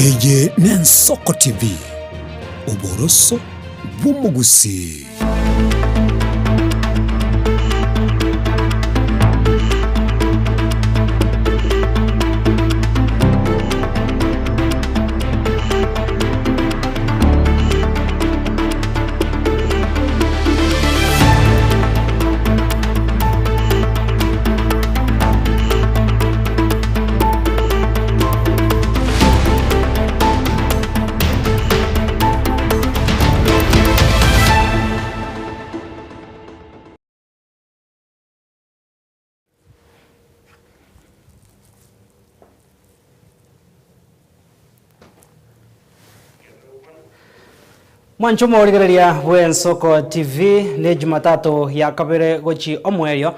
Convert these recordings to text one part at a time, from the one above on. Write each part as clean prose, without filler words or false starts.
Eye n'Ensoko TV, oboroso bw'omogusii. Mwanche omorigereria bw'Ensoko TV ne Jumatatu ya kabere gochi omoerio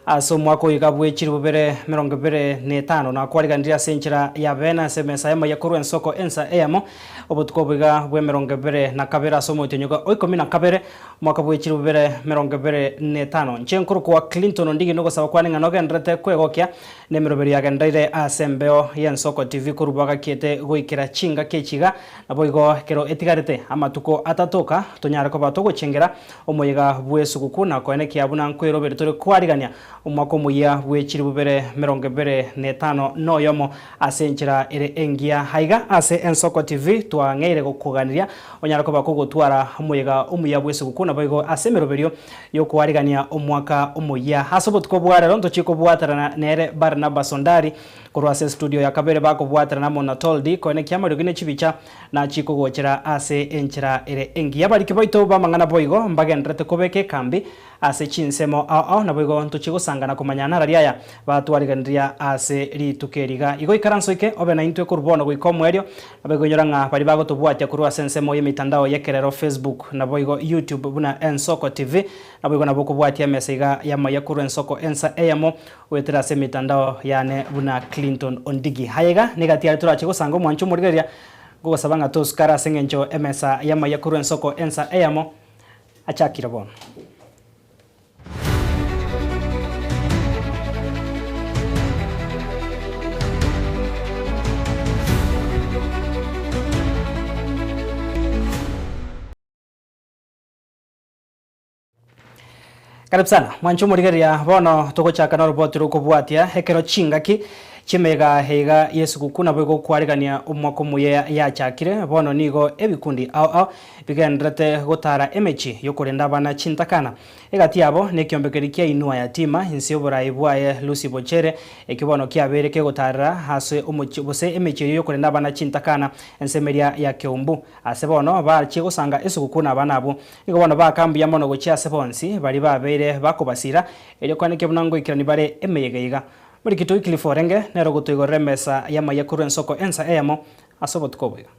ase omwaka oyo iga bwe chilifu bibere emerongo ebere na etano nakwariganirie ase enchera ya bene ase emesa y'amaiga korwa Ensoko ensa eyemo obotuko obo iga bw'emerongo ebere na kabere ase omotienyi oga o ikomi na kabere omwaka bwe chilifu bibere emerongo ebere na etano. Inche nkorokwa Clinton Ondigi nogosaba kwane ng'a nogendererete kwegokia Nemeroberi yagendereire ase embeo y'Ensoko TV korwa bagakiete goikera chingaki echi iga, naboigo ekero etigarete amatuko atato oka tonyare koba togochengera omoyega bw'esuguku na koenekia buna nkweroberi tore kwarigania omwaka omoyia bwe chilifu bibere emerongo ebere na etano na oyomo ase enchera ere engiya. Aiga ase Ensoko TV twang'eire gokoganiria onyare koba kogotwara omoyega omuya bw'esuguku naboigo ase emeroberio y'okoarigania omwaka omoyia. Ase obotuko bwa rero ntochie kobwaterana nere Barnabas Ondari korwa ase estudio ya kabere bakobwaterana amo na Toldi koenekia amariogi ne chibicha nachie kogochera ase enchera ere engiya. Abariki baito b'amang'ana boigo mbagendererete kobeka ekambi ase chinsemo ao ao naboigo ntochie gosangana komanya narari aya batwariganiria ase rituko eri iga. Igo ikaranso ike obe naintwe korwa bono goika omoerio Naboigo inyora ng'a baria bagotobwatia korwa ase ensemo y'emitandao y'ekerero Facebook naboigo YouTube buna Ensoko TV, naboigo nabo okobwatia emesa iga y'amaiya korwa Ensoko ensa eyemo goetera ase emitandao yane buna Clinton Ondigi. Aye iga negati aria torache gosanga omwancho omorigereria ngogosaba ng'a tosukare ase eng'encho emesa y'amaiya korwa Ensoko ensa eyemo achakire bono. Karibu sana mwanche omorigereria bono togochaka noroboti rokobwatia ekero chingaki chiemeyega eiga yesuguku nabo egokwarigania omwaka omuya yachakire bono nigo ebikundi ao ao bigendererete gotara emechie yokorenda abana chintakana Egati yabo nekiombe keria kia Inua Yatima, inse y'oboraai bwaye Lucy Bochere, ekio bono kiabeire kegotaarera ase omochie gose emechie eyio y'okorenda abana chintakana, ensemo eria ya Keumbu. Ase bono bachie gosanga esuguku nabana abwo. Nigo bono baaka mbuya mono gochia ase bonsi baria babeire bakobasira, erio koenekia buna ngoikerania bare emeyega iga. Morikito Wycliffe orenge nere ogotoigorera emesa y'amaiya korwa ensoko ensa eyemo ase obotuko obo iga.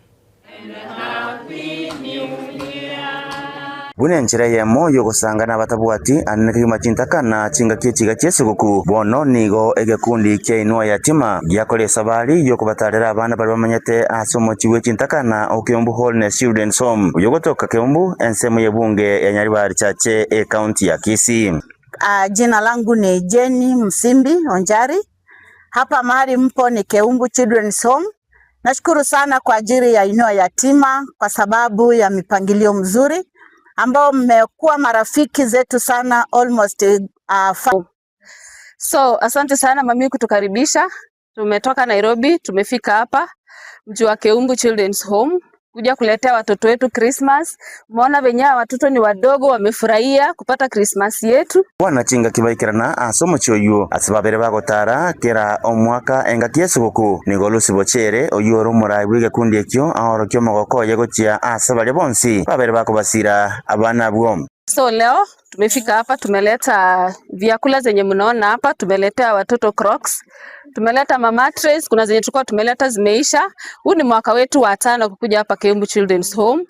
Buna enchera eyemo y'ogosanga nabatabwati anene kegima chintakana chingaki echiga chi'esuguku, bono nigo egekundi kia Inua Yatima giakora esabari y'okobatarera abana baria bamenyete ase omochie bwe chintakana o Keumbu Wholeness Children's Home oyogotoka Keumbu ensemo y'ebunge ya Nyaribari Chache ecounty ya Kisii. Jina langu ni Jane Msimbi Onjari. Hapa mahali mpo ni Keumbu Children's Home. Nashukuru sana kwa ajili ya Inua Yatima kwa sababu ya mipangilio mzuri ambao mmekuwa marafiki zetu sana almost uh, So asante sana mami kutukaribisha. Tumetoka Nairobi, tumefika hapa mji wa Keumbu Children's Home kuja kuletea watoto wetu Christmas. Umeona venye watoto ni wadogo wamefurahia kupata Christmas yetu. Bwana chingaki baikerana ase omochie oyio, ase babere bagotara kera omwaka engaki y'esuguku. Nigo Lucy Bochere, oyio ore omorai bw'egekundi ekio, aorokia omogoko oye gochia ase baria bonsi babere bakobasira abana abwo. So leo tumefika hapa, tumeleta vyakula zenye mnaona hapa, tumeletea watoto crocs, tumeleta ma mattress, kuna zenye tulikuwa tumeleta zimeisha. Huu ni mwaka wetu wa tano kukuja hapa Keumbu Children's Home.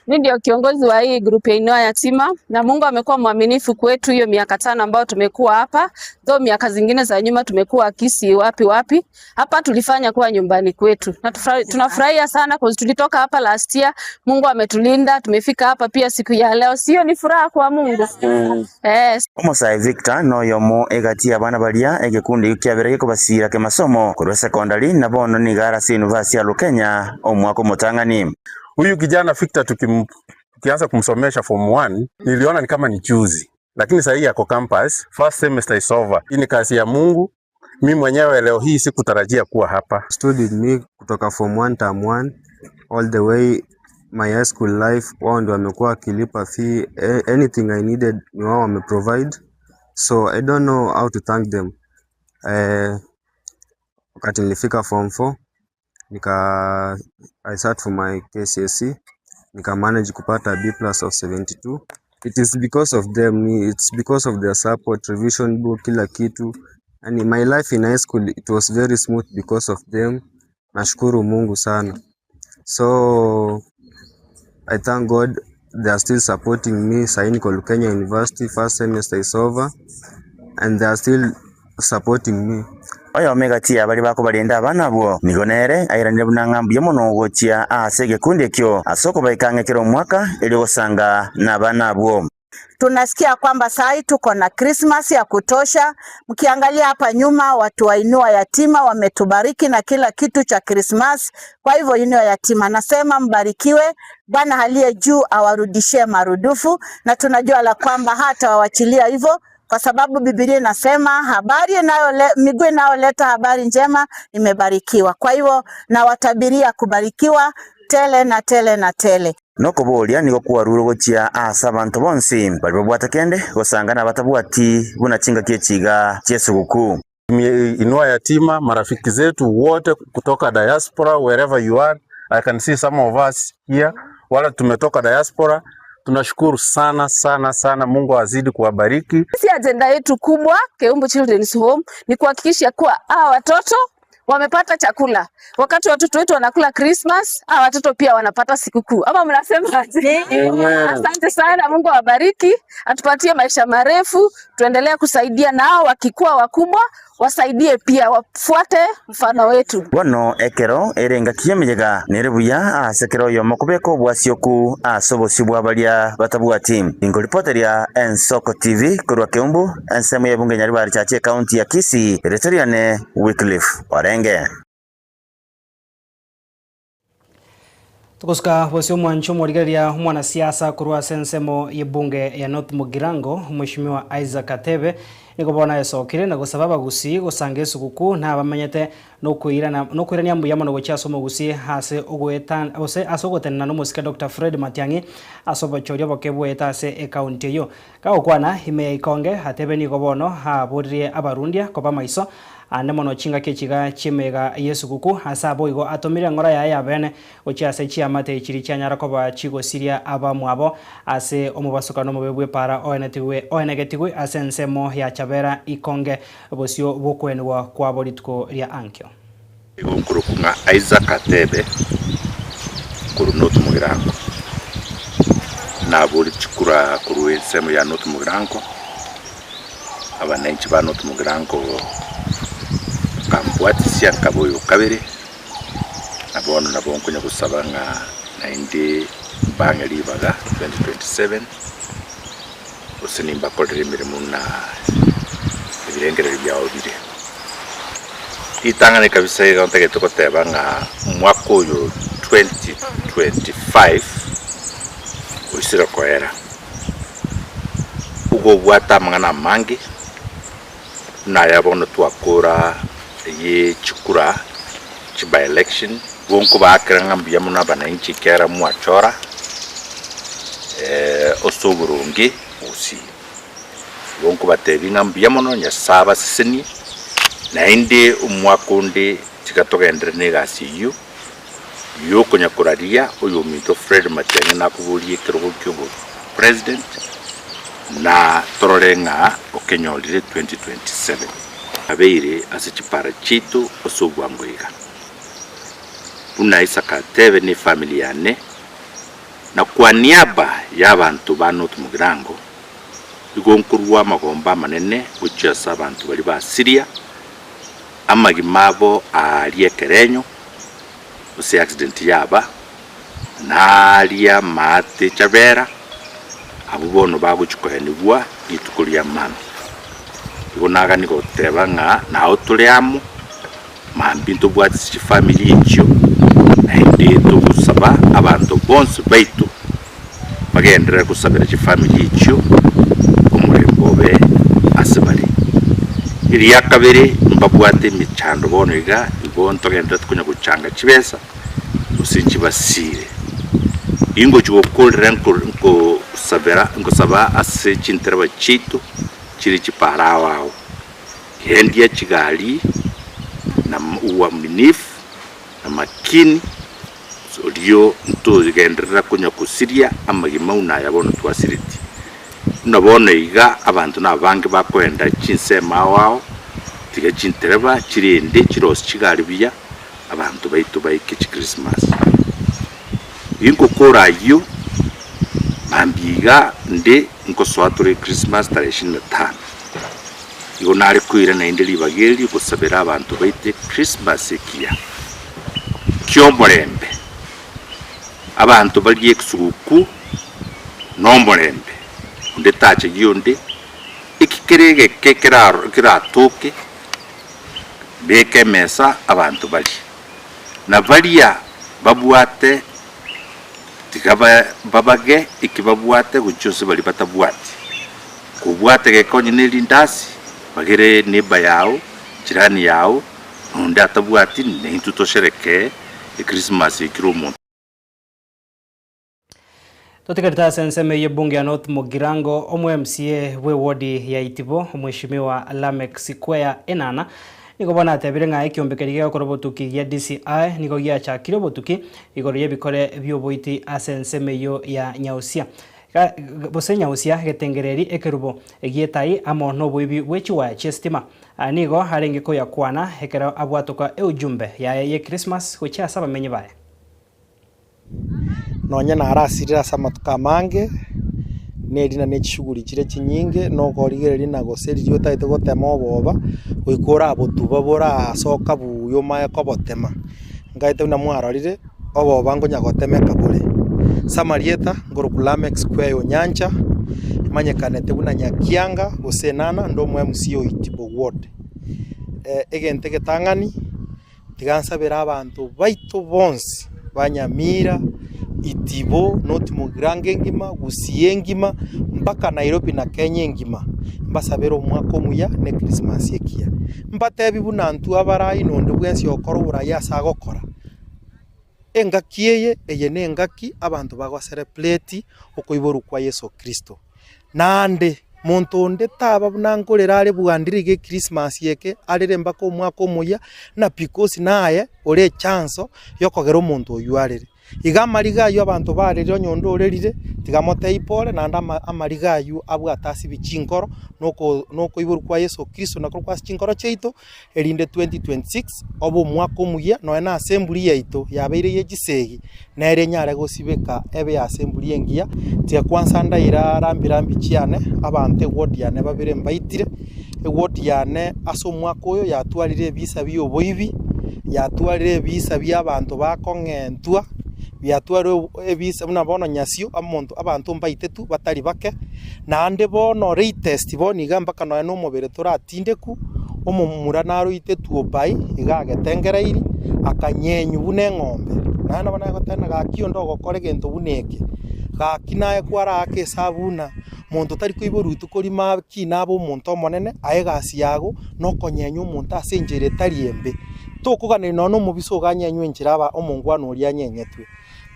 Mi ndio kiongozi wa hii group ya Inua Yatima na Mungu amekuwa mwaminifu kwetu hiyo miaka tano ambayo tumekuwa hapa, though miaka zingine za nyuma tumekuwa Kisii wapi wapi. Hapa tulifanya kuwa nyumbani kwetu na tunafurahia sana kwa tulitoka hapa last year. Mungu ametulinda tumefika hapa pia siku ya leo, sio ni furaha kwa Mungu. Yes. Omosae Victor noyomo egati y'abana baria egekundi ekio kiabere gekobasira kemasomo korwa secondary na bono niga ase university ya Lukenya omwaka omotang'ani. Huyu kijana Victor tukianza kumsomesha form 1 niliona ni kama ni juzi, lakini sasa hii ako campus, first semester is over. Hii ni kazi ya Mungu. Mi mwenyewe leo hii sikutarajia kuwa hapa. Stood with me kutoka form 1 term 1 all the way my high school life. Wao ndio wamekuwa wakilipa fee, anything I needed ni wao wameprovide, so I don't know how to thank them. Wakati nilifika form 4 nika I sat for my KCSE nika manage kupata B plus of 72. It is because of them, it's because of their support, revision book, kila kitu. Yani my life in high school it was very smooth because of them. Nashukuru Mungu sana. So I thank God they are still supporting me. Sahi niko Lukenya University, first semester is over and they are still supporting me. Oyo megati abari bakobarenda abana abwo nigo nere airanire buna ng'ambu mono gochia ase egekundi ekio ase okobaika ng'ekero omwaka erio gosanga na abana abwo. Tunasikia kwamba saa tuko na Christmas ya kutosha. Mkiangalia hapa nyuma, watu wa Inua Yatima wametubariki na kila kitu cha Christmas. Kwa hivyo Inua Yatima nasema mbarikiwe, Bwana aliye juu awarudishie marudufu, na tunajua la kwamba hata wawachilia hivyo kwa sababu Biblia inasema habari inayole, miguu inayoleta habari njema imebarikiwa. Kwa hivyo nawatabiria kubarikiwa tele na tele na tele. Nokoboria nigo kwarure gochia ase abanto bonsi bari babwate kende gosanga na batabwati buna chingaki echiga chia esugukuu. Inua Yatima, marafiki zetu wote kutoka diaspora, wherever you are, I can see some of us here, wala tumetoka diaspora, tunashukuru sana sana sana. Mungu azidi kuwabariki. Sisi ajenda yetu kubwa Keumbu Children's Home ni kuhakikisha kuwa hawa watoto wamepata chakula. Wakati watoto wetu wanakula Christmas, hawa watoto pia wanapata sikukuu. Ama mnasemaje? Asante sana, Mungu awabariki, atupatie maisha marefu, tuendelee kusaidia nao wakikuwa wakubwa, wasaidie pia, wafuate mfano wetu. Bono ekero ere engaki ya emeyega nere buya ase ekero oyomo kobeka obwasioku ase obosio bwa baria batabwati. Ninkoripoteria Ensoko TV korwa Keumbu ensemo ya ebunge Nyaribari Chache ekaunti ya Kisii eretoriane Wycliffe Orenge. Tukusuka bosio omwancho omorigereria omwanasiasa korwa ase ensemo ya ebunge ya North Mugirango Mheshimiwa Isaac Atebe nigo bono aesokire na gosaba abagusi gosanga esuguku na abamanyete nokoirania mbuya mono gochia ase omogusi ase ogoeta ase ase ogotenena na omosike Dr. Fred Matiang'i ase obochoria oboke bweta ase ekaunti eyo. Kagokwana ime ya Ikonge Atebe nigo bono aboririe abarundia koba maiso ande mono chingaki echiga chiemega ya esuguku ase abo igo atomire eng'ora yaye yabene gochia ase chiamate chiri chianyara koba chigosiria abamwabo ase omobasokano omobe bwa epara oenetigwe oenegetigwe ase ensemo ya Chabera Ikonge bosio bokwenigwa kwabo rituko ria ankio. Igo nkorokwa ng'a Isaac Atebe korwa North Mugirango, nabori chikura korwa ensemo ya North Mugirango, abananchi ba North Mugirango bakambwatisia nkaba oyo kabere, na bono nabo nkonya gosaba ng'a naende mbange ribaga 2027 gose nimbakorere emirimo na ebirengereri biao bire. Ritang'ani kabisa iga ntagete goteba ng'a omwaka oyo 2025 oisire koera. Ogo obwate amang'ana amange, buna aya bono twakora ye chikura chi by election, igo nkobakera ng'a mbuya mono abananchi ekero mwachora ase oboronge gusii. Igo nkobatebia ng'a mbuya mono Nyasaye abasesenie, naende omwaka onde tiga togenderere na egasi eyio, yokonya koraria oyo ominto Fred Matiang'i nakoborie ekerogo kia obo president, na torore ng'a okenyorire 2027. Abeire ase chipara chiaito ase obwango iga. Buna Isaka atebe ne efamiri yane, Na kwa niaba y'abanto ba North Mugirango, igo nkorua amagombo amanene gochia ase abanto baria ba Siria, amagima abo aaria ekerenyo, gose accident yaba, na aaria maate chabera, abwo bono bagochia koenigwa rituko ria mambia. Igo nagani goteba ng'a nao tore amo, mambia ntobwate ase chifamiri echio, naende togosaba abanto bonsi baito bagenderere gosabera chifamiri echio omorembe obe ase bare. Eria kabere mbabwate emechando bono iga, igo ntogendererete konya gochanga chibesa gose nchibasiire. Ingochia gokorera nkosabera nkosaba ase chintereba chiaito chire chipara ao ao, gendia chigari na uaminifu na makini, orio ntogenderera konya gosiria amagima buna aya bono twasiretie. Buna bono iga abanto nabange bakoenda chinsemo ao ao, tiga chintereba chirende chirosie chigari buya, abanto baito baike chikrismasi. Ginkokora ayio, mambia iga nde nkosoa tore Christmas tarehe ishirini na tano. Igo nare koira naende ribaga eri gosabera abanto baito Echristmas ekiya ki'omorembe, abanto barie esuguku nomorembe, onde tachegia onde, eki kere egeke keratoke, beka emesa abanto barie, na baria babwate tiga babage eki babwate gochia ase baria batabwati. Kobwate gekonye ne rindasi, bagere neighbour yao, jirani yao, na onde atabwati, naintwe tosherekee Echristmas ekero omonto. Totigarete ase ensemo eyio ebunge ya North Mugirango, omo MCA bwe ward ya Itibo, Omweshimiwa Lameck Sikwea Enana, nigo bono atebire ng'a ekiombe keria gegokora obotuki gia DCI nigo giachakire obotuki igoro y'ebikore bi'oboiti ase ensemo eyio ya Nyausia. Gose Nyausia getengereri ekerubo gi'etai amo noboibi bwe chiwaya chi'esitima. Nigo arenge koyakwana ekero abwatoka eujumbe yaye y'Ekrismasi gochia ase abamenyi baye. Nonye narasirire ase amatuko amange, na erina ne chishughuli chire chinyinge, na okorigereria na gose riria otagete gotema oboba, goika orabotuba borasoka buya omanye kobotema. Nkaete buna mwarorire, oboba nkonya gotemeka bore. Ase amarieta, nkorokwa Lameck Square Onyancha, emanyekanete buna Nyakianga gose Enana, inde omo MC o Itibo Ward. Egento egetang'ani. Tiga nsabere abanto baito bonsi ba Nyamira, Itibo, North Mugirango engima, Gusii engima, mpaka Nairobi na Kenya engima, mbasabere omwaka omuya na Echristmas ekiya. Mbatebi buna ntwe abarai na onde bwensi ogokora oborai ase agokora, engaki eye, eye nengaki abanto bagoserebrate okoiborwa kwa Yeso Kristo. Naende monto onde taba buna nkorera are bwandire iga Echristmas eke, arere mpaka omwaka omoyia, na because naye ore echanso yokogera omonto oyio arere. Iga amariga ayio abanto barerire onye onde orerire, tiga motebie pole naende ama amariga ayio abwate asibie chinkoro, na oko na okoiborwa kwa Yeso Kristo nakorokwa ase chinkoro chiaito, erinde 2026 obe omwaka omuya nonya na ase emburi yaito yabeire ye chisegi, nere enyare gosibeka ebe ase emburi engiya. Tiga kwansa ndaira rambi rambi chiane, abanto eward yane babere mbaitire, eward yane ase omwaka oyo yatwarire ebisa bia oboibi, yatwarire ebisa bia abanto bakong'entwa, biatwarire ebisa buna bono nyasio omonto abanto mbaitetwe batari bake, naende bono latest bono iga mpaka nonya na omobere toratindeku. Omomura naroitetwe obai, iga agetengereiri, akanyenywa buna eng'ombe. Naende nabo nagoteba ng'a gaki onde ogokora egento buna eke, gaki naye kwaraake esabu buna monto tari koiborwa rituko rimo akine abe omonto omonene, aye egasi yago nokonyenya omonto ase enchera etari embe. Tokoganeria nonya na omobisa oganyenywa enchera aba omongwana oria anyenyetwe.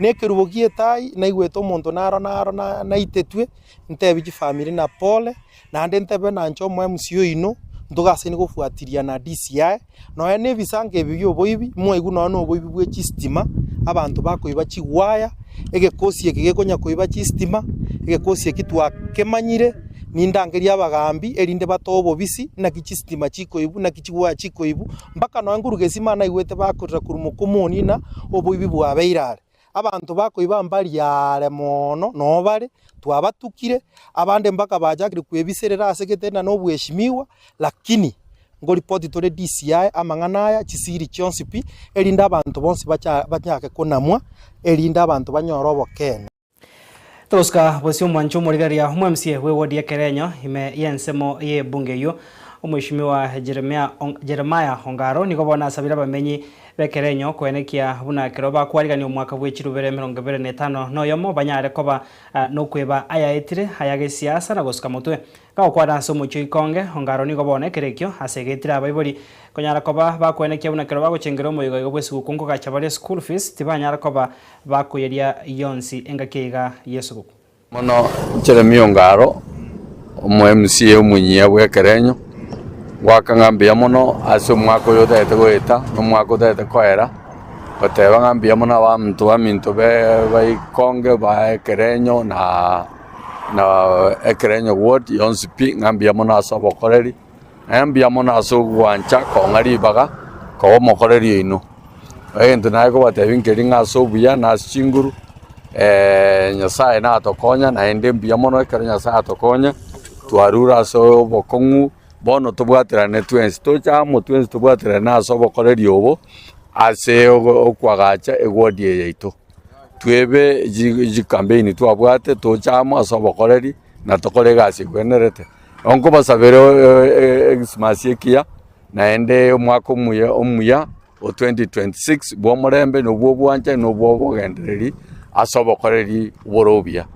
Na ekerubo gi'etai, naigwete omonto naro naro naitetwe, ntebi chifamiri na pole. Naende ntebe nanche omo MC oino, ntogasaini gofuatiria na DCI, nonya na ebisango ebi bioboibi, mwaigwa nonya na oboibi bwe chistima, abanto bakoiba chigwaya, egekosi eke gekonya koiba chistima, egekosi eki twakemanyire, nindangerie abagambi erinde batoe obobisi, naki chistima chikoibwa, naki chigwaya chikoibwa, mpaka nonya nkoruga esima naigwete bakorera korwa mokomoni ng'a oboibi bwabeire are. Abanto bakoiba mbari aare mono noo bare, twabatukire, abande mpaka bachakire kwebiserera ase gete na nobweshimiwa, lakini nkoripoti tore DCI amang'ana aya chisiri chionsi pi, erinde abanto bonsi bacha bachake konamwa, erinde abanto banyore obokeene. Togosuka bosio omwancho omorigereria omwMCA bw'ewodi ya Kerenyo ime y'ensemo y'ebunge eyio, Omweshimiwa Jeremia Jeremiah Ongaro nigo bono asabire abamenyi b'Ekerenyo koenekia buna ekero bakwarigania omwaka bwe chirubere 25 na oyomo banyare koba nokweba ayaetire aya gesiasa na gosuka motwe. Gagokwana ase omochie o Ikonge, Ongaro nigo bono ekero ekio asegetire abaibori konyara koba bakoenekia buna ekero bagochengera omoigo igo bw'esuguku nkogacha bare school fees tibanyara koba bakoyeria yonsi engaki iga y'esuguku. Mono Jeremia Ongaro, omo MCA omonyia bw'ekerenyo, ngoaka ng'a mbuya mono ase omwaka oyo otagete goeta na omwaka otagete koera, goteba ng'a mbuya mono abanto baminto ba Ikonge ba ekerenyo na na ekerenyo ward yonsi pi, ng'a mbuya mono ase obokoreri, naye mbuya mono ase ogwancha kong'a ribaga koba omokoreri oino. Egento naye kobatebia nkeri ng'a ase obuya na ase chinguru, Nyasaye natokonya naende mbuya mono ekero Nyasaye atokonya, twarure ase obokong'u, bono tobwaterane twensi, toche amo twensi tobwaterane ase obokoreri obo, ase okoagacha eward eye yaito. Twebe chikampeini twabwate toche amo ase obokoreri na tokore egasi egwenerete. Nkobasabera ekrisimasi ekiya naende omwaka omuya omuya o 2026 bwa omorembe na obwo obwanchani na obwo obogendereri ase obokoreri bore obuya.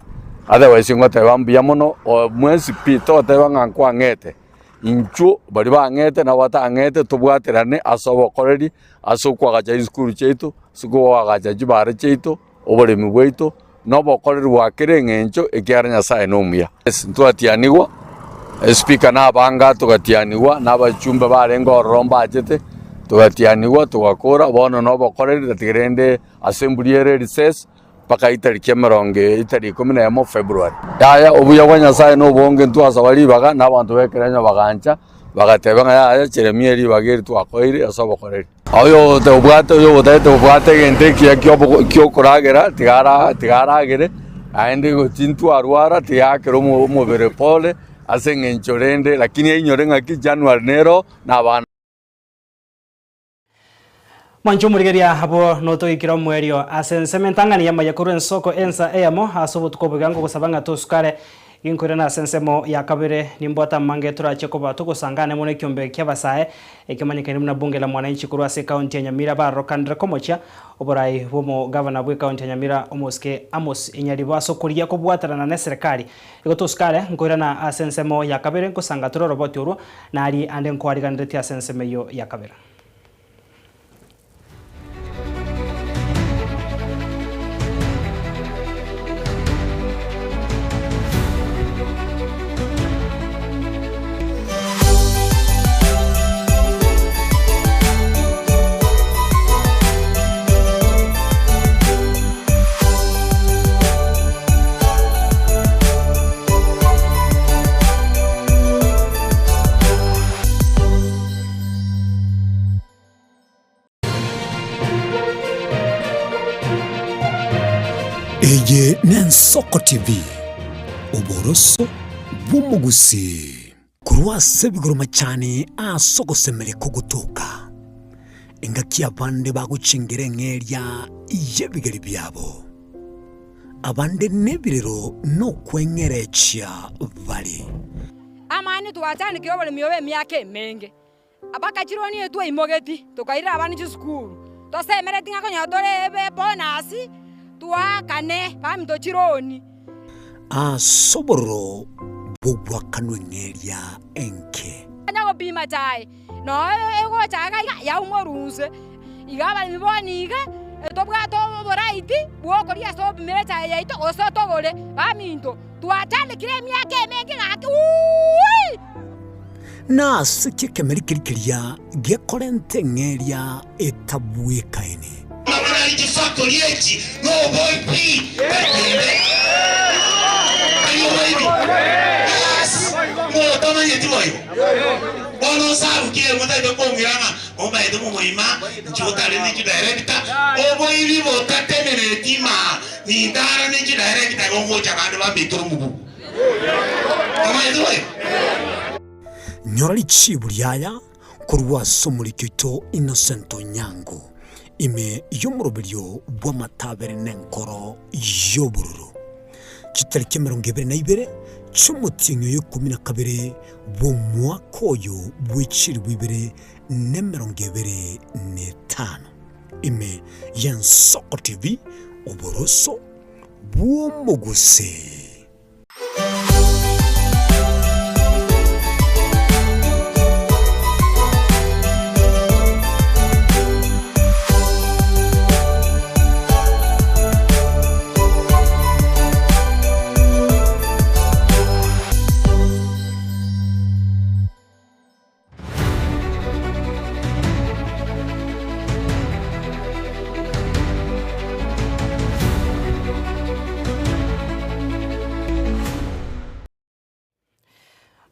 Otherwise ngoteba mbuya mono mwensi pi togoteba ng'a nkwang'ete, inchuo baria bang'ete na abatang'ete tobwaterane ase obokoreri ase okoagacha chisukuru chiaito, ase okoagacha chibara chiaito, oboremi bwaito, na obokoreri bwa kera eng'encho, ekiagera Nyasae nomuya. Ntwatianigwa, espika na abanga togatianigwa, na abachumbe barenge ororo mbachete, togatianigwa togakora, bono na obokoreri tatiga rende ase emburi ere recess, mpaka etariki emerongo etariki ikomi na emo February. Yaya obuya bwa Nyasae nobonge ntwasaba ribaga, na abanto b'ekerenyo bagancha, bagateba ng'a yaya Jeremia ribaga eri twakoeire ase obokoreri. Oyo obwate oyo otagete obwate egento ekiya kiokoragera tiga ara tiga aragere, naende gochi ntwarwara tiga aakere omobere pole, ase eng'encho rende lakini ainyore ng'aki January nero na abana. Mwanche omorigereria abwo notoikire omoerio ase ensemo entang'ani y'amaya korwa ensoko ensa eyemo ase obotuko oboiga ngogosaba ng'a tosukare Ginkoirana ase ensemo ya kabere, nimbwate amange torache koba togosangane mono ekiombe ki'abasae ekemanyekaine buna Bunge la Mwananchi korwa ase ekaunti ya Nyamira barokanire komochia oborai bw'omogavana bw'ekaunti ya Nyamira Omosike Amos Nyaribo ase okorigia kobwaterana neserekari. Igo tosukare nkoirana ase ensemo ya kabere nkosanga tore oroboti orwo nari ande nkoariganeretie ase ensemo eyio ya kabere. Eye n'Ensoko TV, oboroso bw'omogusii. Korwa ase ebigoro machani ase ogosemeria kogotoka, engaki abande bagochengera eng'eria y'ebigeri biabo, abande nebirero nokweng'erechia bare. Amani twachandekire oboremi obo emiaka emenge. Abakachirwa nigo twaimogeti, tokairera abana chisukuru, tosemereti ng'a konyora tore ebonus twaakane baminto chironi. Ase obororo bw'ogoakanwa eng'eria enke. Onya gopima chae, noyo egocha iga iga yaumorwa inse. Iga abaremi bono iga, tobwate oboraiti bw'okoria ase obimire echae yaito gose togore. Baminto, twachandekire emiaka emenge gaki wuuii! Nase ki ekemeri keria keria gekorenta eng'eria etabwekaini? Omanyete omomoima inche otare ne chidirector, oboibi botatenereti imaa, nintara ne chidirector igo ngocha abande bambekere omogugu. Omanyete boigo? Nyora richibu riaya korwa ase omoriki oito Innocent Onyango, ime y'omoroberio bw'amatabere na enkoro y'obororo. Chitariki 22 chi'omotienyi oyo ikomi na kabere bw'omwaka oyo bwe chilifu ibere na 25, ime y'Ensoko TV, oboroso bw'omogusii.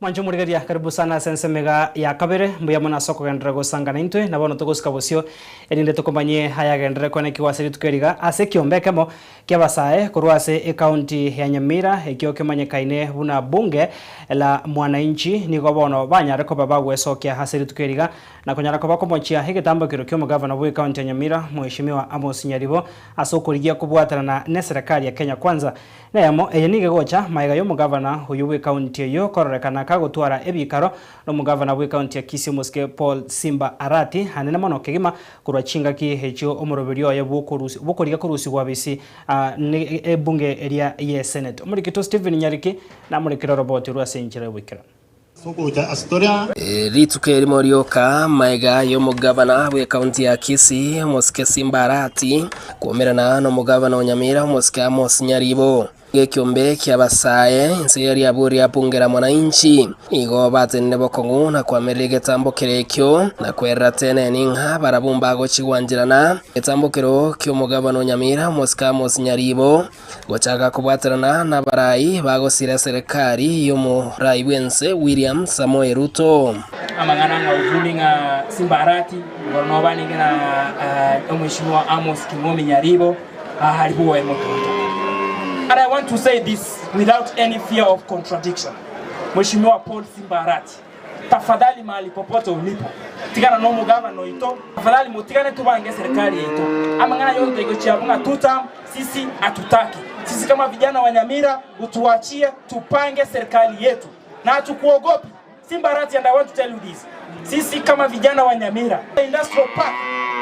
Mwanche omorigereria, karibu sana ase ensemo iga ya kabere, mbuya mono ase okogenderera gosangana intwe, na bono togosika bosio, erinde tokomanyie ayagenderere koenekigwa ase rituko eri iga, ase ekiombe ekemo ki'abasae korwa ase ecounty ya Nyamira, ekio kemanyekaine buna bunge la mwananchi, nigo bono banyare koba bagwesokia ase rituko eri iga, na konyara koba komochia egetambokero ki'omogavana bw'ecounty ya Nyamira, Mheshimiwa Amos Nyaribo, ase okorigia kobwatanana neserekari ya Kenya Kwanza. Neyemo eye nigo egocha magega y'omogavana oyio bw'ecounty eyio kororekana kagotwara ebikaro nomogavana bw'ecounty ya Kisii omosike Paul Simba Arati anene mono kegima korwa chingaki echio omoroberio oye bw'okorigia korusigwa bisi ne ebunge eria ye Senate. Omorikito Stephen Nyariki namorekire oroboti orwo ase enchera y'oboikeranu. Rituko erimo rioka magega y'omogavana bw'ekaunti ya Kisii, omosike Simba Arati, kwomerana nomogavana o Nyamira, omosike Amos Nyaribo. Gekiombe ki'abasae, inse ye riabu ria bunge la mwananchi, nigo batenenire bokong'u na koamerera egetambo kere ekio, na kwerera teneni ng'a barabwo mbagochigwancherana. Egetambokero ki'omogabana o Nyamira, omosike Amos Nyaribo, gochaka kobwaterana nabarai bagosira eserekari y'omorai bw'ense William Samoei Ruto. Amang'ana ng'a ujumi ng'a Simba Arati, igoro nobanenge na Omweshimiwa Amos King'omi Nyaribo, Ahari bwoye motonto. And I want to say this without any fear of contradiction. Mheshimiwa Paul Simba Arati, tafadhali mahali popote ulipo, tigana na omogabana oito, tafadhali motigane tobange eserikali yaito. Amang'ana yonsi toigochia abwo ng'a two term, sisi hatutaki. Sisi kama vijana wa Nyamira, utuachie tupange serikali yetu. Na hatukuogopi. Simba Arati and I want to tell you this. Sisi kama vijana wa Nyamira Industrial Park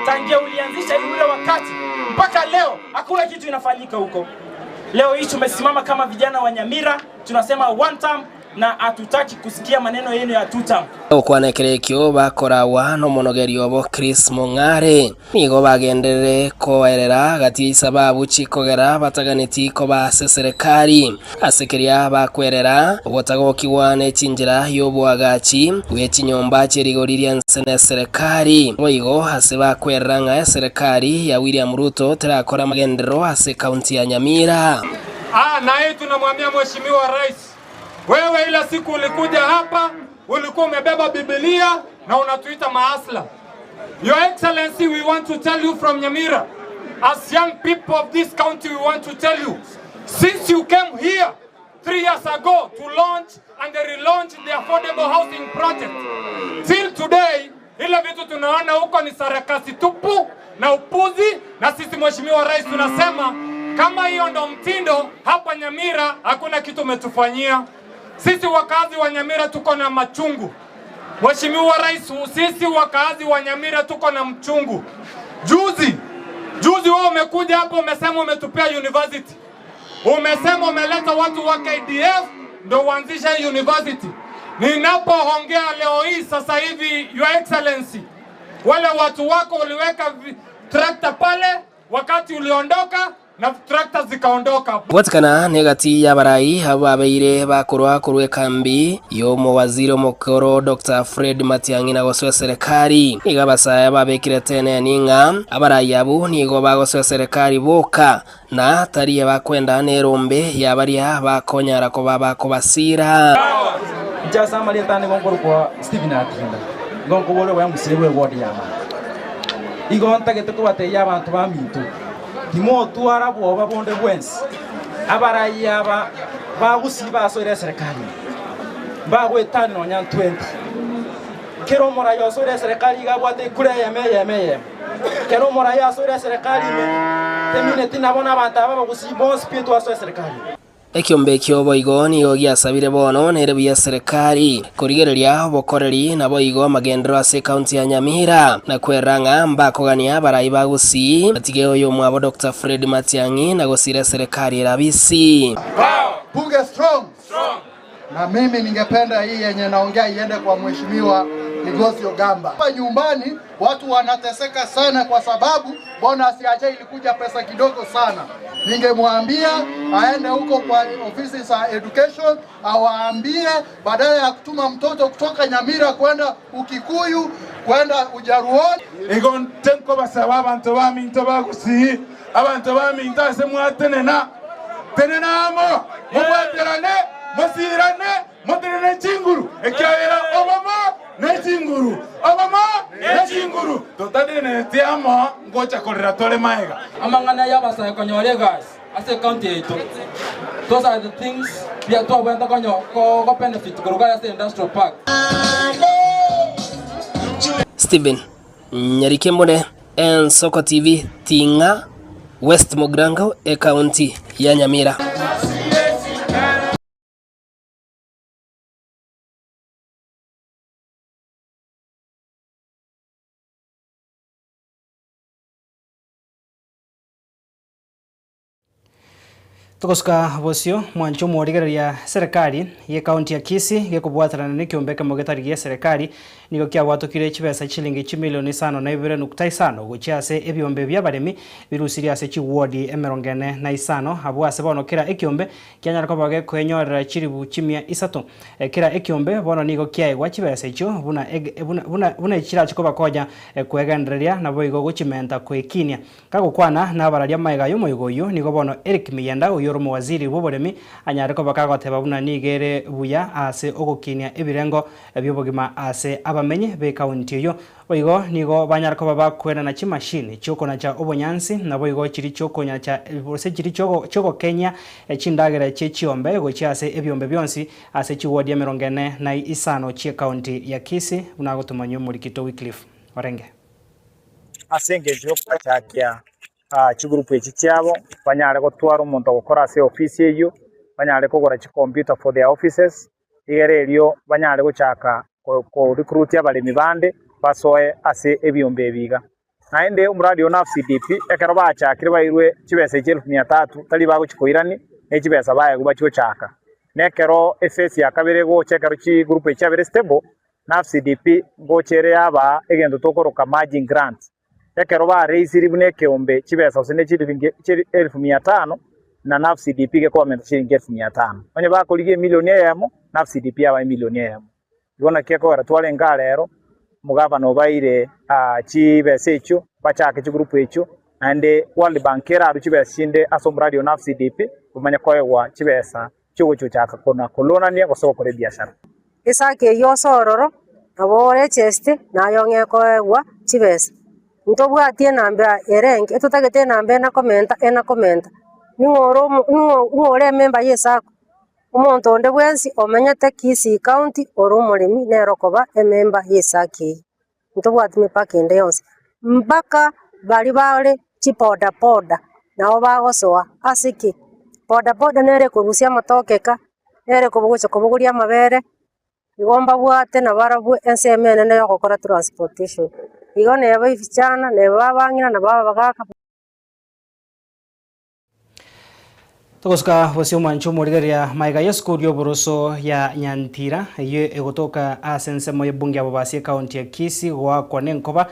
tangia ulianzisha ule wakati mpaka leo hakuna kitu inafanyika huko. Leo hii tumesimama kama vijana wa Nyamira tunasema one term na hatutaki kusikia maneno yenu ya two term. Gokwana ekero ekio bakoragwa nomonogeri obo Chris Mong'are. Nigo bagenderere koerera gati y'esababu chikogera bataganeti koba ase serekari. Ase keria bakwerera, ogotagokigwa ne chinchera y'oboagachi bwe chinyomba chie rigori ri'ense neserekari. Boigo ase bakwerera ng'a eserekari ya William Ruto terakora amagenderero ase ekaunti ya Nyamira. Ah, na hii tunamwambia Mheshimiwa Rais, wewe ile siku ulikuja hapa ulikuwa umebeba Biblia na unatuita maasla. Your Excellency, we want to tell you from Nyamira, as young people of this county, we want to tell you, since you came here 3 years ago to launch and relaunch the affordable housing project, till today, ile vitu tunaona huko ni sarakasi tupu na upuzi, na sisi Mheshimiwa Rais tunasema kama hiyo ndo mtindo hapa Nyamira, hakuna kitu umetufanyia. Sisi wakazi wa Nyamira tuko na machungu. Mheshimiwa Rais, sisi wakazi wa Nyamira tuko na mchungu. Juzi juzi wewe umekuja hapo umesema umetupea university, umesema umeleta watu wa KDF ndo uanzishe university. Ninapoongea leo hii sasa hivi, Your Excellency, wale watu wako uliweka tractor pale wakati uliondoka na tractor zikaondoka. Gwatikana negati y'abarai abo babeire bakorwa korwa ekambi y'omowaziri omokoro Doctor Fred Matiang'i na gosoa eserekari. Nigo abasae babekire teneni ng'a abarai abwo nigo bagosoa eserekari boka na tari abakwenda nerombe ya baria bakonyara koba bakobasira. Inche ase amarieta ane nigo nkorokwa Stephen Atinda, nigo nkoboria oboyamusire bw'eward ya Manga. Igo ntagete kobatebia abanto baminto, timotwara bwoba bonde bwensi. Abarai aba ba Gusii basoire eserekari ime, mbagoetania nonya ntwenti. Kera omorai osoire eserekari iga abwate ekura eyemo eyemo eyemo. Kera omorai asoire eserekari ime, temineti nabo nabanto aba abagusii bonsi pi twasoa eserekari ime. Ekiombe ekio boigo nigo giasabire bono nere buya serikali korigereria obokoreri naboigo amagenderero ase ekaunti ya Nyamira na kwerera ng'a mbakogania abarai ba Gusii batige oyomwabo Doctor Fred Matiang'i na gosira eserekari ere abisi. Bunge strong. Na mimi ningependa hii yenye naongea iende kwa mheshimiwa Migosi Ogamba. Hapa nyumbani watu wanateseka sana kwa sababu bonus ya aje ilikuja pesa kidogo sana. Ningemwambia aende huko kwa ofisi za education awaambie badala ya kutuma mtoto kutoka Nyamira kwenda Ukikuyu kwenda Ujaruoni. Igo ntenkobasaba abanto baminto ba Gusii, abanto baminto ase mwatenena, tenena amo, mobwaterane, mosiirane, motenene chinguru, ekiagera obomo nechinguru, obomo nechinguru, totateneneti amo ngocha korera tore magega. Amang'ana y'abasae konyora egasi ase ecounty yaito, those are the things bia twabwenerete konyo ko benefit korwa ase industrial park. Stephen Nyarikembone, Ensoko TV, Ting'a, West Mugirango, Ekaunti ya Nyamira. Togosuka bosio, mwanche omorigereria serikali ye county ya Kisii gekobwaterana nekiombe ekemo getari gia serikali nigo kiabwatokire chibesa chilingi chimilioni isano na ibere nukta isano gochia ase ebiombe biabaremi birusirie ase chiwodi emerongo ene na isano abwo ase bono kera ekiombe Kianyare koba gekoenyorera chilifu chimia isato kera ekiombe, bono nigo kiaegwa chibesa echio buna buna buna buna chirache kobakonya kwegendereria, naboigo gochimenta kwekinia. Kagokwana nabararia amaiga y'omoigo oyio, nigo bono Eric Miyenda, oyio ore omowaziri bw'oboremi, anyare koba kagoteba buna nigo ere buya ase ogokinia ebirengo bi'obogima ase abamenyi b'ekaunti eyio. Boigo nigo banyare koba bakwenana chimashini chi'okonacha obonyansi, naboigo chiria chi'okonyacha gose chiria chi'ogokenyia chindagera chie chiombe gochia ase ebiombe bionsi ase chiwodi emerongo ene na isano chi'ekaunti ya Kisii, buna agotomanywa omorikito Wycliffe Orenge. Ase engencho y'okobachakia chigurupu echi chiabo, banyare gotwara omonto ogokora ase eofisi eyio, banyare kogora chicomputer for their offices, Igere erio banyare gochaka ko-recruit abaremi bande basoe ase ebiombe ebi iga. Naende omoradi o NAFCDP ekero bachakire bairwe chibesa echi elfu mia tatu tari bagochi koirani ne chibesa baegwe bachi gochaka. Nekero ephase ya kabere egocha ekero chigroup echi chiabere stable, NAFCDP ngocha ere yabaa egento tokoroka merging grant. Ekero bareisirie buna ekeombe chibesa gose ne chiliringi elfu mia tano, na NAFCDP gekobamenta chilingi elfu mia tano. Onye bakorigia emilioni eyemo, NAFCDP yabae emilioni eyemo. Igo naki ekogera twarenge aa rero, omogavana obaeire chibesa echio, bachake chigroup echio, naende World Bank erarue chibesa chinde ase omoradi o NAFCDP, bamanye koegwa chibesa chiogochochaka kona kolonania gose gokora ebiashara. Esake eyio ase ororo, nabo orecheste, naye ong'e koegwa chibesa. Ntobwati enamba ere enke, etotagete enamba ena komenta ena komenta. Ning'o ore omo ning'o ning'o ore ememba ya esako? Omonto onde bwensi omenyete Kisii County ore omoremi nere okoba ememba ya esako eyio. Ntobwati mipaka ende yonsi, mpaka baria bare chibodaboda nabo bagosoa. Ase ki? Bodaboda nere ekorusia amatoke eka, nere ekogocha kobogoria amabere, igo mbabwate nabarabwo ensemo enene ya ogokora transportation. Igo neba ebichana, neba abang'ina, nabo abagaka. Togosuka bosio omwancho omorigereria magega y'esukuru y'oboroso ya Nyantira eyio egotoka ase ensemo y'ebunge ya Bobasi ekaunti ya Kisii goakwa nenkoba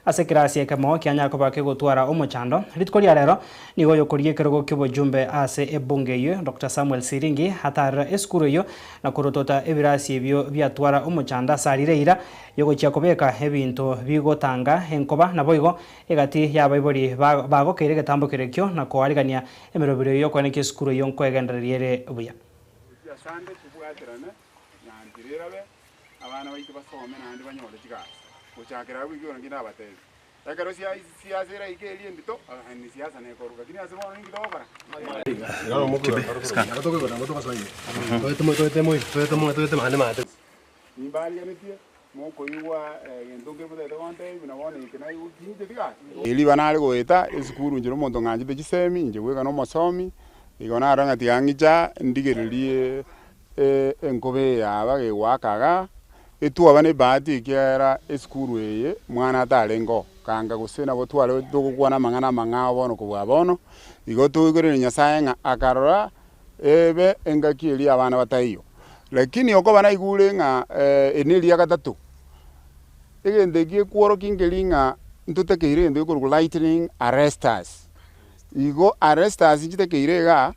ase ekerasi ekemo kianyara koba kegotwara omochando. Rituko ria rero nigo oyokorigia ekerogo ki'obojumbe ase ebunge eyio Doctor Samuel Siringi atarera esukuru eyio na korotota ebirasi ebio biatwara omochando ase arire eira yogochia kobeka ebinto bigotanga enkoba naboigo Egati y'abaibori bagokeire egetambo keria na koarigania emeroberi y'okoenekia esukuru eyio nkoegendereria ere buya. Gochia asande tobwaterane na nchera erabe, abana baito basome naende banyore chigasi. Gochakera abwo ekio nakio nabatebi. Ekero sia siasa eraike eria endito, na siasa nekorwa, lakini ase bono ninki togokora? Nimbarigeretie, mokoigwa egento nkere motagete gontebia buna bono eke naigwa tincheti gaki. Riba nare goeta esukuru inche nomonto ng'anchete chisemi, inche bweka nomosomi, igo narora ng'a tiga ng'icha ndigererie enkoba eye aba gegoaka igaa, etwaba na ebahati ekiagera esukuru eye mwana atarenge oo, kanga gose nabo tware togokwana amang'ana amang'ao bono kobua bono, igo toigoreire Nyasaye ng'a akarora ebe engaki eria abana bataiyo. Lakini okoba naigure ng'a eri neria gatato, egento eki gekworokia nkeri ng'a ntotakeire egento gekorokwa lightning arresters. Igo arresters nchitakeire igaa,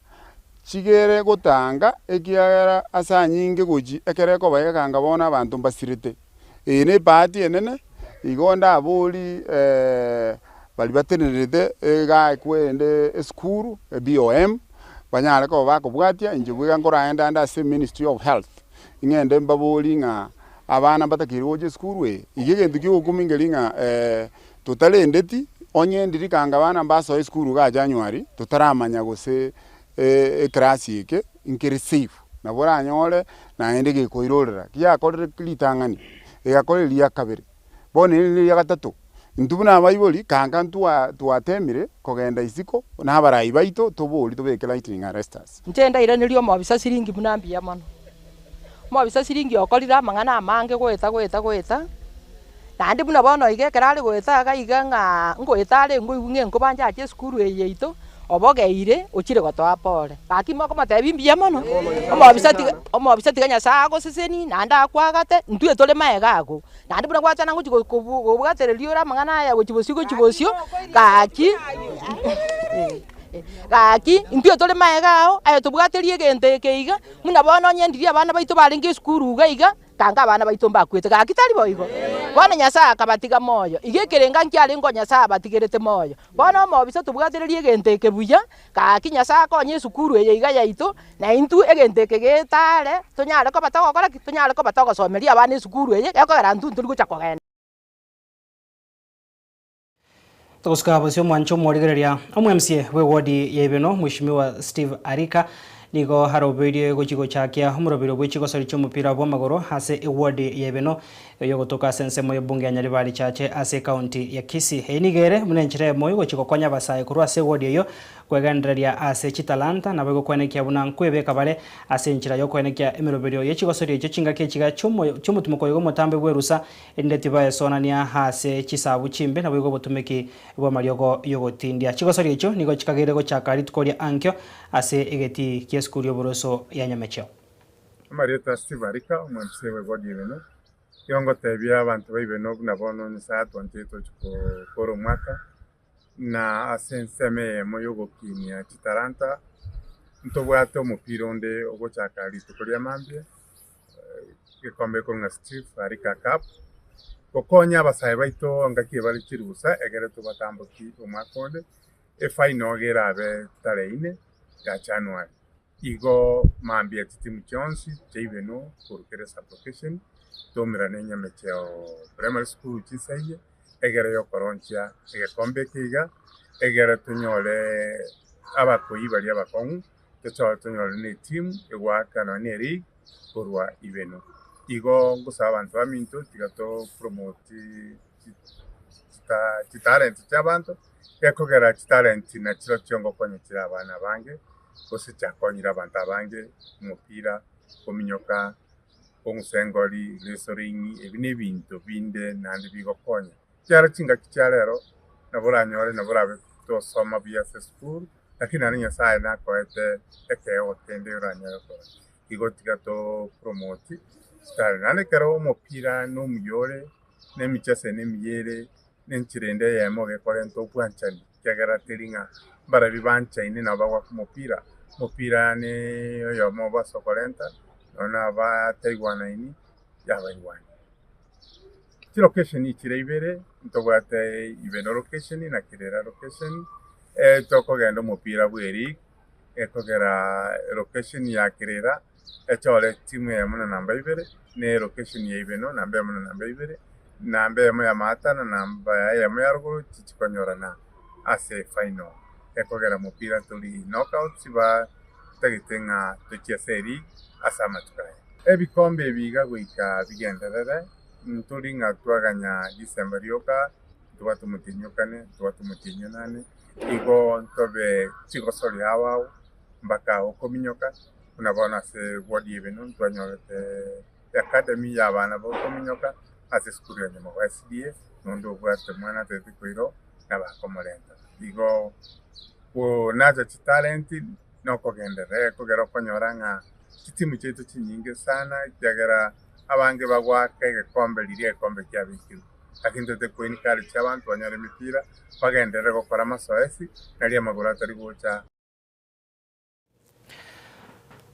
Chigere gotanga, ekiagera ase anyinge gochia ekero ekoba egekanga bono abanto mbasirete. Eye nebahati enene, igo ndabori baria batenenerete iga kwerende esukuru, BOM, banyare koba bakobwatia, inche bweka nkoraende ande ase Ministry of Health, ing'ende mbabori ng'a abana mbatakeire gocha esukuru eye. Iga egento kia ogokumia nkeri ng'a totarendeti, onye ndiri kanga abana mbasoe esukuru igaa January, totaramanya gose ekerasi eke nkere safe, nabo oranyore naende gekoirorera, giakorire ritang'ani, egakora eria kabere, bono eri neria gatato. Intwe buna abaibori kanga ntwa twatemire kogenda isiko na abarai baito tobori tobeke lightning arresters. Inche ndairanerie omobisa siringi buna mbuya mono. Omobisa siringi okorire amang'ana amange goeta goeta goeta, naende buna bono iga ekero are goeta iga iga ng'a ngoeta are ngoigwa ng'a enkoba nchache esukuru eye yaito, obogeire ochire gotoa pore. Gaki mokomotebia mbuya mono, omobisa tiga omobisa tiga Nyasaye agosesenie naende akwagate, intwe tore maega ago. Naende buna gwachana ngochia go kobu kobwatereria ore amang'ana aya gochia bosio gochia bosio, gaki gaki intwe tore maega ao, aye tobwaterie egento eke iga, buna bono onye ndiria abana baito barenge esukuru iga iga, Ganga abana baito mbakwete, gaki tari boigo? Bono Nyasae akabatiga moyo. Iga ekerenga nkiarenge o Nyasae abatigerete moyo. Bono omobisa tobwatererie egento eke buya, gaki Nyasae akonye esukuru eye iga yaito, na intwe egento eke getare, tonyare koba togokora ki? Tonyare koba togosomeria abana esukuru eye, gekogera intwe ntori gocha kogenda. Togosuka bosio omwancho omorigereria omo-MCA bw'ewodi ya Ibeno Mweshimiwa Steve Arika nigo arobeirie gochia gochakia omoroberi bwe chigosori chi'omopira bw'amagoro ase ewodi ya Ibeno eyogotoka ase ensemo y'ebunge ya Nyaribari Chache ase ekaunti ya Kisii. Eye nigo ere buna enchera eyemo yogochia gokonya abasae korwa ase ewodi eyio Kwegendereria ase chitalanta nabo egokwenekia buna nkwebeka bare ase enchera y'okoenekia emeroberio ye chigosori echio chingaki echiga chi'omotimoko oiga omotambe bw'erusa, erinde tibaesonania ase chisabu chimbe naboigo obotumeki bw'amariogo y'ogotindia. Chigosori echio nigo chikageire gochaka rituko ria ankio ase egetii ki'esukuru y'oboroso ya Nyamecheo. Amarieta Steve Arika, omwemcee bwe ward ya Ibeno, nigo ngotebia abanto ba Ibeno buna bono Nyasae atwanchete tochi kokora omwaka, Na ase ensemo eyemo y'ogokinia chitalanta, ntobwate omopira onde ogochaka rituko ria mambia, egekombe ekorwa ng'a Steve Arika Cup, gokonya abasae baito engaki ebare chirusa egere tobatamboki omwaka onde, efinal iga erabe tarehe ine ya January. Igo mambia chitimu chionsi chiaibeno korwa kera sub-location, tomerane Nyamecheo Primary School chinsaiye, egere yokoronchia egekombe eke iga, egere tonyore abakoyi baria abakong'u, tochore tonyore ne etimu egoaka nonya ne eleague korwa ibeno. Igo ngosaba abanto baminto tiga to promote chitalent chia abanto, gekogera chitalent nachirochio ngokonya chire abana abange, gose chiakonyire abanto abange omopira, kominyoka. Kong'usa engori, wrestling, ebi nebinto binde naende bigokonya. Ekiagera chingaki chia rero nabo oranyore nabo orabe tosoma buya ase esukuru, lakini naende Nyasaye nakoete ekeegwa kende oranyare gokora. Igo tiga to promote chitari. Naende ekero omopira na omuya ore, na emicheso eye nemiya ere, na enchera ende eyemo gekorenta obwanchani, ekiagera teri ng'a mbarabwo banchaine nabo bagoaka omopira, omopira ne oyomo obo ase okorenta, nonya na abataigwanaini yabaigwania. Chilocation chire ibere, ntobwate Ibeno location na Kirera location, tokogenda omopira bwa eleague, ekogera location ya Kirera echore timu eyemo na namba ibere, na elocation ya Ibeno namba eyemo na namba ibere. Namba eyemo ya maata na namba eyemo ya rogoro tichikonyorana ase efinal. Ekogera mopira tori knockouts batagete ng'a tochie ase eleague ase amatuko aya. Ebikombe ebi iga goika bigenderere, ntori ng'a twaganya December rioka, ntobwate omotienyi o kane, ntobwate omotienyi o nane, igo ntobe chigosori ao ao mpaka okominyoka, buna bono ase ward ya Ebeno ntwanyorete Academy y'abana bokominyoka ase esukuru ya Nyamogo SDA, nonde obwate omwana atagete koirwa nabakomorenta. Igo konacha chitalenti nokogenderera ekogera okonyora ng'a chitimu chiaito chinyinge sana ekiagera abange bagoaka egekombe riria egekombe kiabekirwe. Lakini tote ko encourage abanto banyore emepira bagenderere gokora amasoesi nario amagoro atari gocha.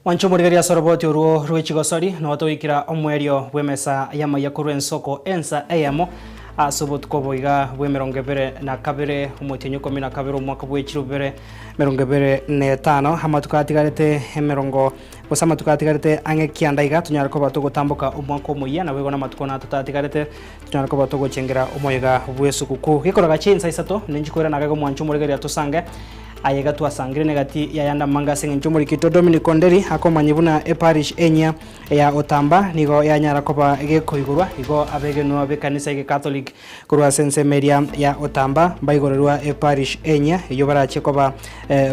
Mwanche omorigereria ase oroboti orwo rwe chigosori, nabo togoikera omoerio bw'emesa y'amaiya korwa ensoko ensa eyemo ase obotuko obo iga bw'emerongo ebere na kabere, omotienyi ikomi na kabere omwaka bwe chilifu bibere emerongo ebere na etano. Amatuko atigarete emerongo gose amatuko atigarete ang'e kianda iga tonyare koba togotamboka omwaka omoyia, naboigo namatuko natato atigarete tonyare koba togochengera omoyega bw'esuguku. Gekoraga chinsa isato, ninchi koirana iga omwanche omorigereria tosange. Aye iga twasangire negati y'ayande amange ase engencho omorikito Dominic Onderi akomanyia buna eparish enyia ya Otamba nigo yanyara koba gekoigorwa igo abegenwa b'ekanisa y'Ecatholic korwa ase ensemo eria ya Otamba mbaigorerwa eparish enyia eyio barachie koba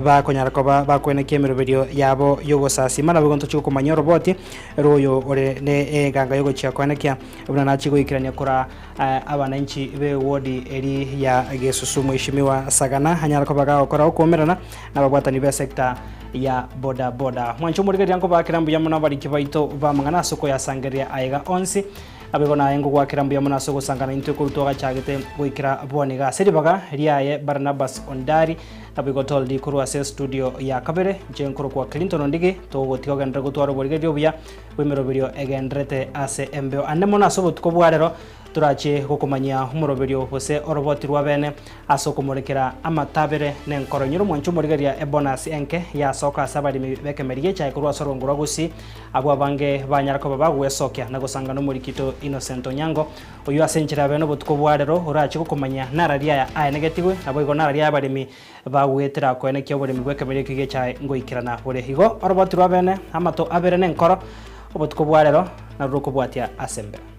bakonyara koba bakoenekia emeroberio yabo y'ogosasima naboigo ntochie gokomanyia oroboti rw'oyo ore ne eganga y'ogochia koenekia buna nachie goikerania kora Abananchi b'ewodi eri ya Gesusu Mweshimiwa Sagana anyare koba gagokora okoumerana nababwatani b'esector ya boda boda. Mwanche omorigereria nkobakera mbuya mono abariki baito b'amang'ana ase okoyasangereria aiga onsi. Naboigo naye nkogwakera mbuya mono ase ogosangana intwe korwa twagachagete goikera bono iga ase ribaga riaye Barnabas Ondari naboigo Toldi korwa ase estudio ya kabere inche nkorokwa Clinton Ondigi togotiga ogenderere gotwara oborigereria obuya bw'emeroberio egendererete ase embeo. Ande mono ase obotuko bwa rero torache gokomanyia omoroberio gose oroboti rwa bene ase okomorekera amatabere na enkoro. Inyora omwancho omorigereria ebonus enke yasoka ase abaremi b'ekemeri gi'echae korwa ase orongo rwa Gusii, abwo abange banyara koba bagwesokia na gosanga nomorikito Innocent Onyango, oyio ase enchera ya bene obotuko bwa rero orache gokomanyia narari aya aenegetigwe, naboigo narari abaremi Bagoetera koenekia oboremi bw'ekemeri ekio gi'echae ngoikerana bore. Igo oroboti rwa bene, amato abere nenkoro, obotuko bwa rero narwo rokobwatia ase embeo.